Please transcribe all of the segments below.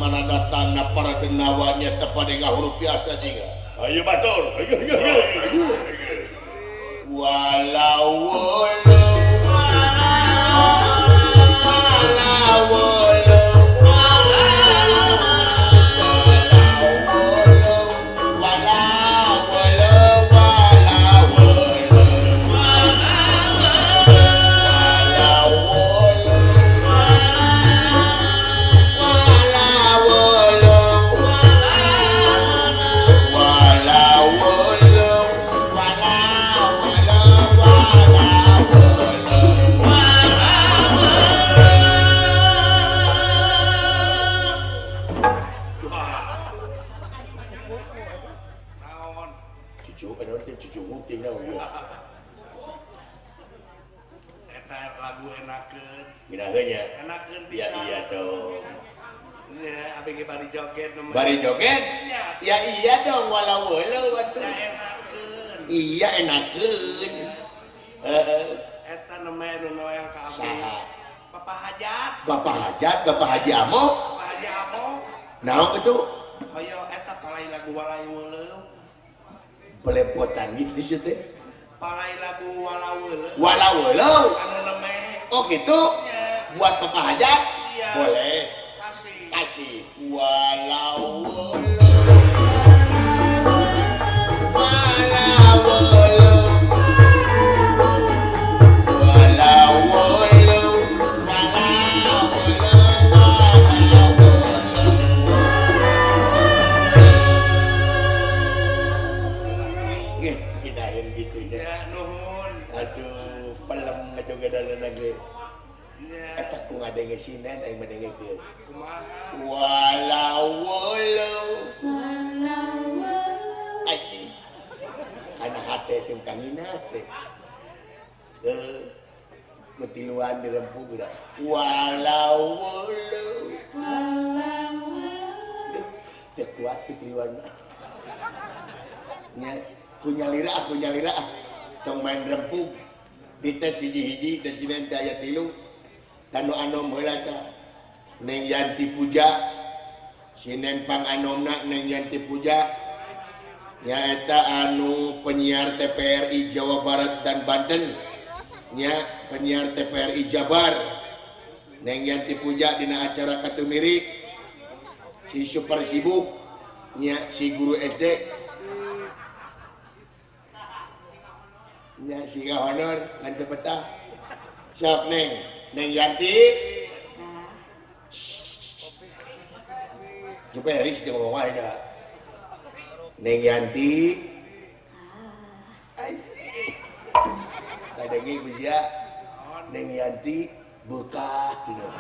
mana datangna para denawa nya teu pada ngahurup biasa jiga. Ayo batur. Ayo ayo ayo. Walau walau bari joget ya iya dong walau walau atuh iya enakeun heeh eta namanya nu Noel ka abdi Bapak Hajat Bapak Hajat Bapak Haji Amo Bapak Haji Amo naon kitu hoyo eta palai lagu walai weuleuh belepotan gitu sih teh palai lagu walau weuleuh walau weuleuh anu neme oh gitu buat Bapak Hajat iya. Boleh kasih walau walau walau walau kirain gitu ya nuhun aduh pelem ngajogedan lagi eta ku ngadenge sinen aing mendengekeun kumaha walau walau aji kana hate teh kangina teh kutiluan dirempu geura walau walau teu kuat kutiluan nya kunyalira tong main rempug di tes hiji-hiji tes sinen teh aya tilu kanu anom heula tah Neng Yanti Puja sinen panganomna Neng Yanti Puja nyaeta anu penyiar TPRI Jawa Barat dan Banten nya penyiar TPRI Jabar Neng Yanti Puja dina acara Katumiri si super sibuk nya si guru SD nya si honor ngan teu betah sok Neng Neng Yanti coba Eris dia ngomong wae dah Neng Yanti kadengi ku sia Neng Yanti buka cenah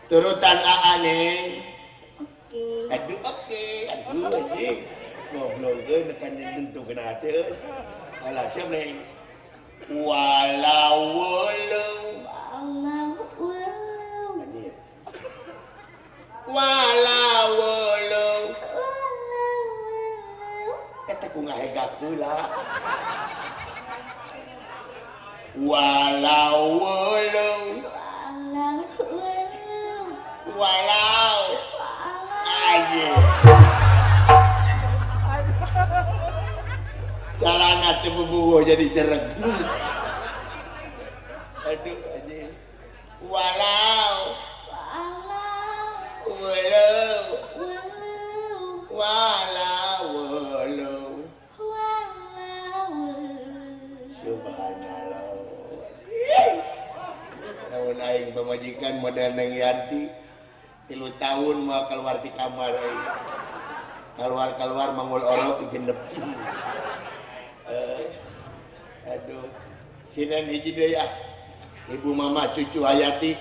turutan AA Neng oke aduh oke aduh anjing ngobrolkeun nekan tentu kena hati euy alah siap Neng walau walau walau walau walau eta ku ngahegak heula walau walau walau aye calana teu bubuh jadi sereg aduh anjing walau walau walau walau subhanallah lamun aing pamajikan model Neng Yanti 3 tahun moal keluar ti kamar aing keluar-keluar mangul orok genep aduh sinen hiji deui ah Ibu Mama Cucu Hayati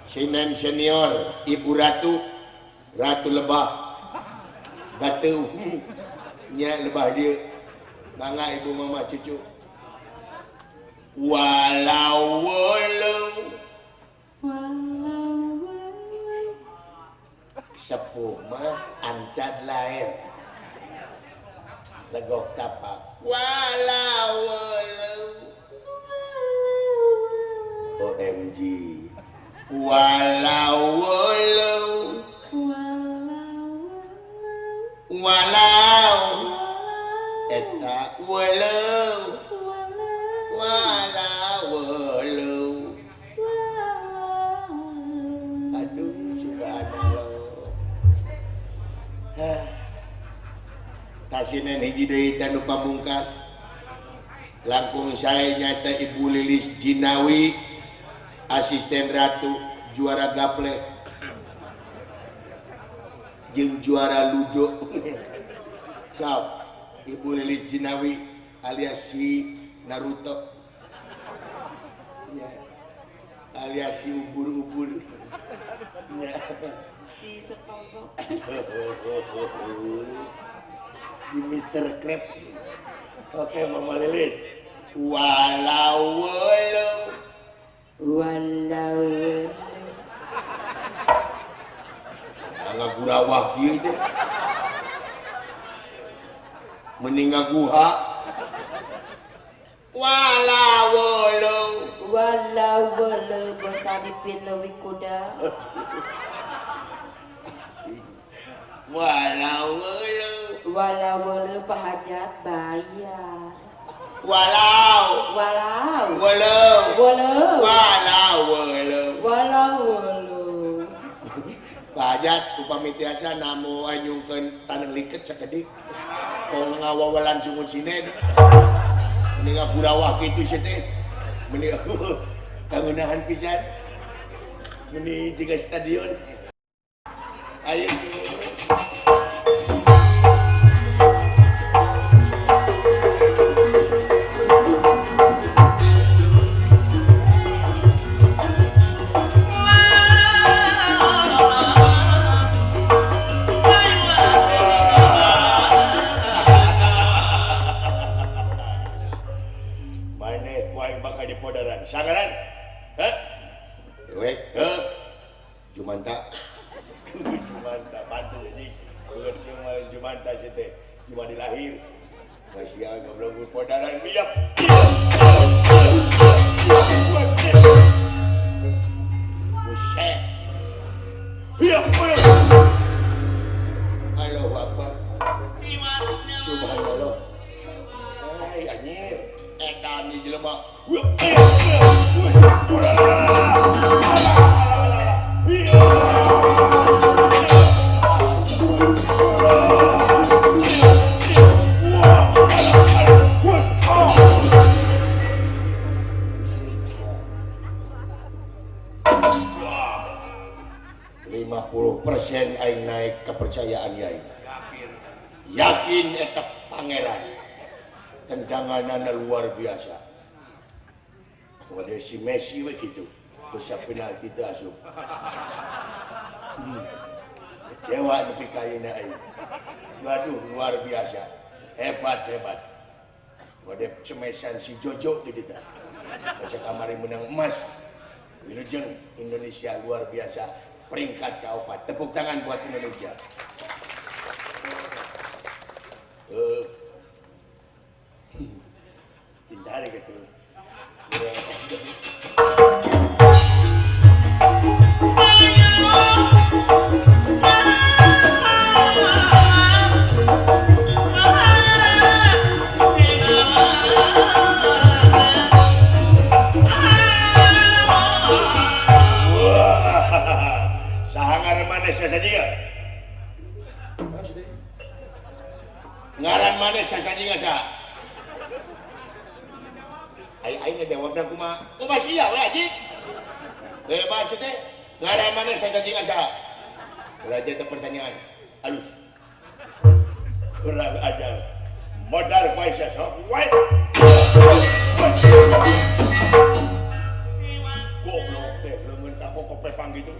sinen senior Ibu Ratu Ratu Lebah Batu nya lebah dieu mangga Ibu Mama Cucu walau walau sepuh mah ancan lain legok tapak walau walau OMG walau walau walau walau. Aduh subhanallah. Tasinen hiji deui tanu pamungkas. Langkung saya nyata Ibu Lilis Jinawi, asisten ratu juara gaplek jeung juara ludo. Sok Ibu Lilis Jinawi alias si Naruto ya, alias si ubur-ubur ya. Si SpongeBob. Si Mr. Krab. Oke Mama Lilis. Walau walau walau walau. Ngagurawah kieu teh. Mending ngaguha. Walau walau walau walau basa dipin leuwih kuda. Walau walau walau walau pahajat bayar. Walau walau walau walau walau walau walau walau. Pahajat upami tiasa namu anyungkeun taneuh liket sakedik. Tong ngawawalan sungut sinen. Mending ngagurawah kitu sia teh. Mending kangunahan pisan. Mending jiga stadion. Ayo. Maneh ku aing bakal dipodaran. Sangaran? Heh? Dewek, heh. Jumanta. Jumanta bantu anjing. Beungeut Jumanta sia teh. Cuma dilahir. Masih goblok podaran biak. Buset. Biak. Allahu Akbar. Subhanallah. Eh anjir. Edan ieu jelema. 50% aing naik kepercayaan aing. Yakin. Yakin eta pangeran. Tendanganana luar biasa. Waduh si Messi we kitu. Bisa penalti teu asup. Kecewa nepi ka ayeuna aing. Waduh luar biasa. Hebat hebat. Waduh cemesan si Jojo kitu tah. Masa kamari menang emas. Wilujeng Indonesia luar biasa peringkat ke-4. Tepuk tangan buat Indonesia. Cinta hari gitu. Ngaran maneh sasaji sa. Ai aing ngajawabna kumaha? Kumaha sia we anjing? Bebas teh. Ngaran maneh sasaji sa. Raja teh pertanyaan. Halus. Kurang ajar. Modal wae sok wae. Goblok teh leungeun ka kokopepang gitu.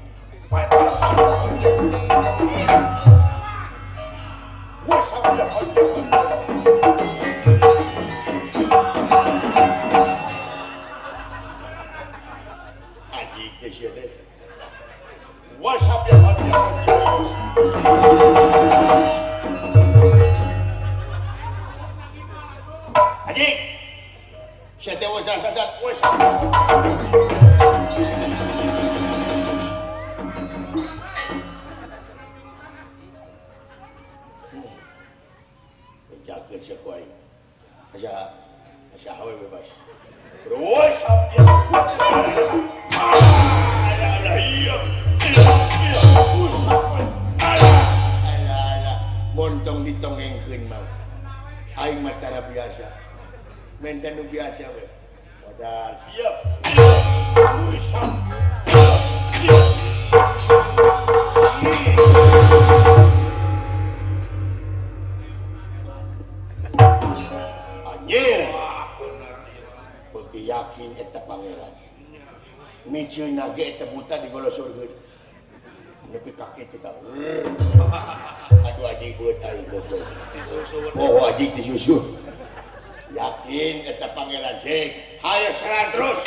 saha? Saha we bebas. Terus alah montong ditongengkeun mah. Aing mah tara biasa. Menta nu biasa we. Modal siap. Anjir. Beuki yakin eta pangeran. Miceuna ge eta buta digolosorkeun. Nepi ka kitu tah. Aduh aji beut aing goblok. Oh aji disusun. Yakin eta pangeran cek. Hayo serang terus.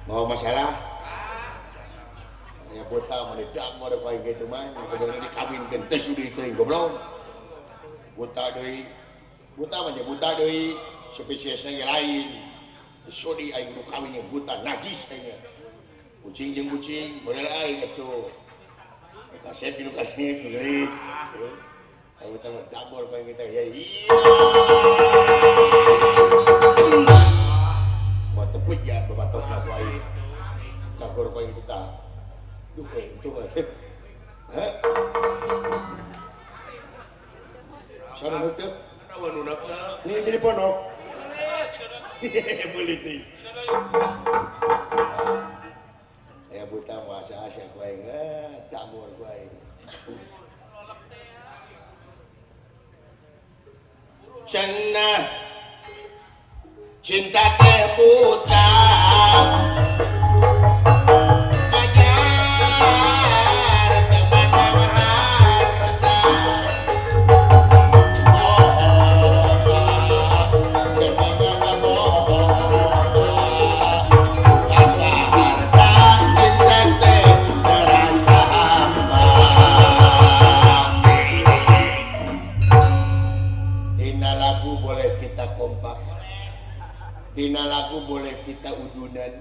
Mau masalah? Ya buta mah didamor ku aing kitu mah. Kudu dikawinkeun teh sudi teuing goblok. Buta deui. Buta mah buta deui, spesiesna ge lain. Sudi aing nu kawin jeung buta najis aing. Kucing jeung kucing model aing atuh. Kasep jeung kasep geus. Aing buta mah damor ku aing kitu ya. Iya. Mau teput ya babatos na ku aing. Dagor ku aing kita. Duh itu heh. Sana heuteuk. Ini jadi pondok. Belit nih. Ya buta masa asa ku aing, dagor ku aing. Cenah cinta teh buta. Majar teu mandang harta. Tanpa harta cinta teh terasa hampa. Dina lagu boleh kita kompak. Dina lagu boleh kita udunan.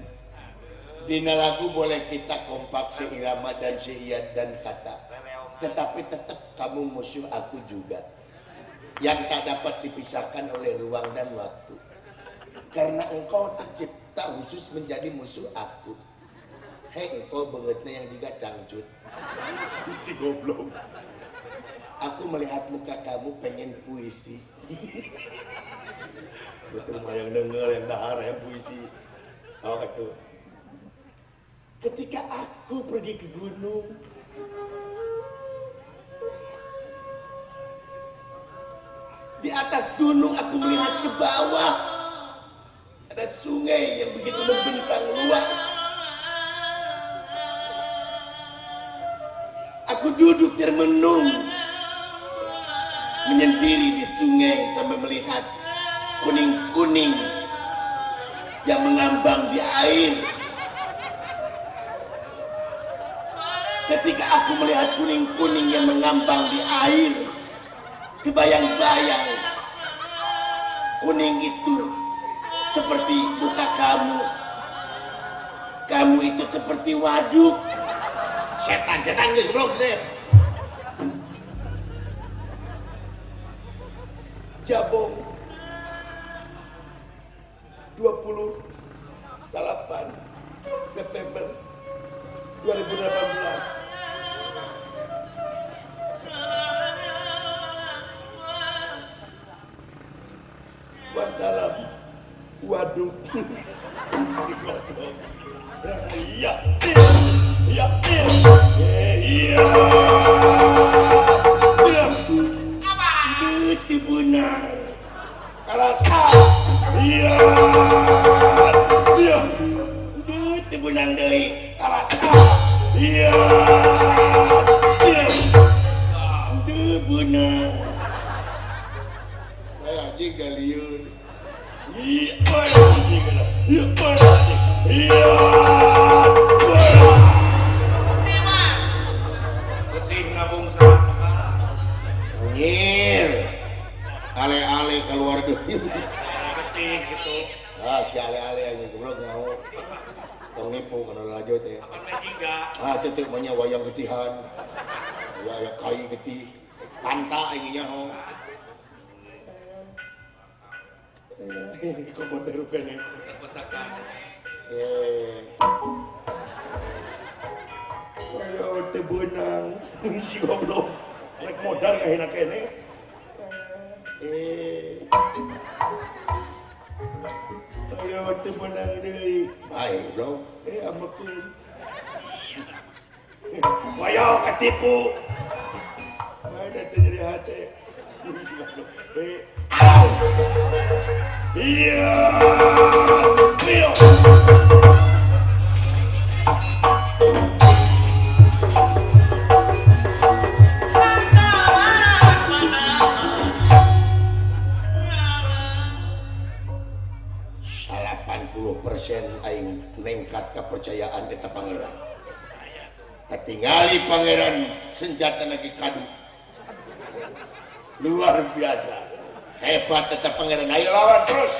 Dina lagu boleh kita kompak seirama dan seiat dan kata. Tetapi tetap kamu musuh aku juga. Yang tak dapat dipisahkan oleh ruang dan waktu. Karena engkau tercipta khusus menjadi musuh aku. Hei engkau bangetnya yang juga cangcut. Si goblok. Aku melihat muka kamu pengen puisi. Betul mah yang denger yang dahar yang puisi. Oh itu. Ketika aku pergi ke gunung, di atas gunung aku melihat ke bawah. Ada sungai yang begitu membentang luas. Aku duduk termenung, menyendiri di sungai sambil melihat kuning-kuning yang mengambang di air. Ketika aku melihat kuning-kuning yang mengambang di air, kebayang-bayang kuning itu seperti muka kamu. Kamu itu seperti waduk. Setan-setan goblok sih. Jabong 28 September 2018. Wassalam. Waduh. Si goblok. Iya. Iya. Iya. Iya. Apa? Beuti beunang. Karasa. Iya. Iya. Beuti beunang deui. Karasa. Iya. Iya. Deui beunang. Saya anjing galiun. Iya. Iya. Iya. Getih ngabung sama muka. Nyir. Ale-ale keluar deui. Getih. gitu. Ah si ale-ale anjing goblok nyaho. Tong nipu kana lalajo teh. Apan mah jiga. Ah teu teh mah wayang getihan. Ya aya kai getih. Panta aing nyaho. Kebon berukan ya. Kotak-kotakan. Ayo teu beunang si goblok. Rek modal kahina kene. Ayo teu beunang deui. Bae goblok. Amekeun. Wayo katipu. Bae teh nyeri hate. Si goblok. Iya. Iya. Aing nengkat kepercayaan eta pangeran. Katingali pangeran senjata lagi kadu. Luar biasa. Hebat tetap pangeran. Ayo lawan terus.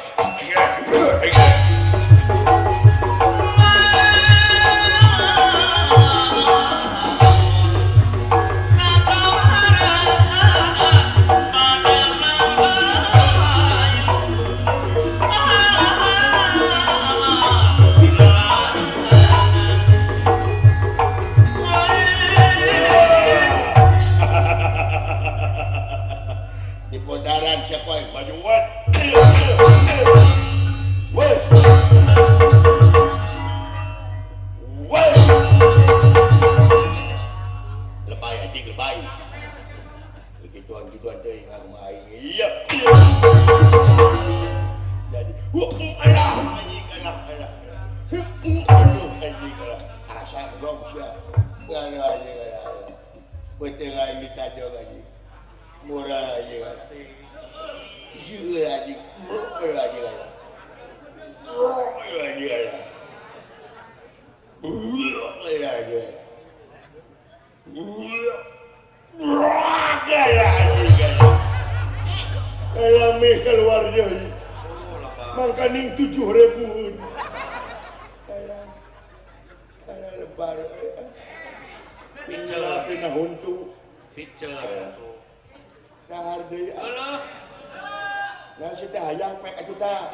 Siapa yang majuan? Wes, wes, lebay anjing lebay. Begituan gituan deh ngarung aing. Iya. Jadi, wah, alah anjing alah alah. Aduh anjing alah. Karasa belum sia. Alah anjing alah. Beuteung aing ditajong anjing. Murah anjing pasti. Sieu anjing, anjing alah. Anjing alah. Anjing. Alah meh keluar deui. Mangkaning 7.000. Alah. Alah lebar. Picel dina huntu. Picel atuh. Dahar deui. Alah. Nah, si teh hayang pek atuh tah.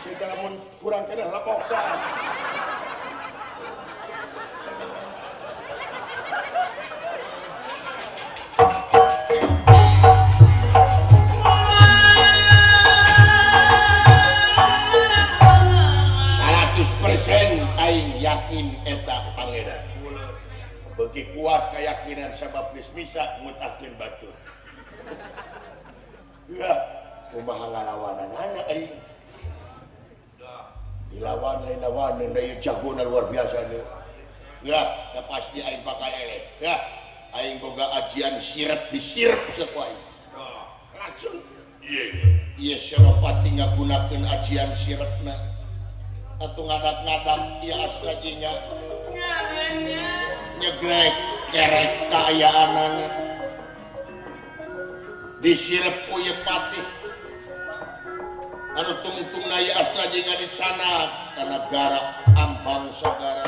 Si teh lamun kurang keneh lepok tah. Aing yakin eta pangeran. Beuki kuat keyakinan sabab geus bisa mutakeun batur. Yah, kumaha ngalawananana aing. Dilawan lain lawaneun da ieu jagona luar biasa deui. Yah, da pasti aing bakal eleh. Yah, aing boga ajian sirep disirep saku aing. Langsung ieu ieu Senopati ngagunakeun ajian sirepna. Atau ngadak-ngadak ieu astrajinya nyegrek kerek kaayaanana disirep ku ieu patih anu tungtungna ieu astrajinga di sana kana gara ambang sagara.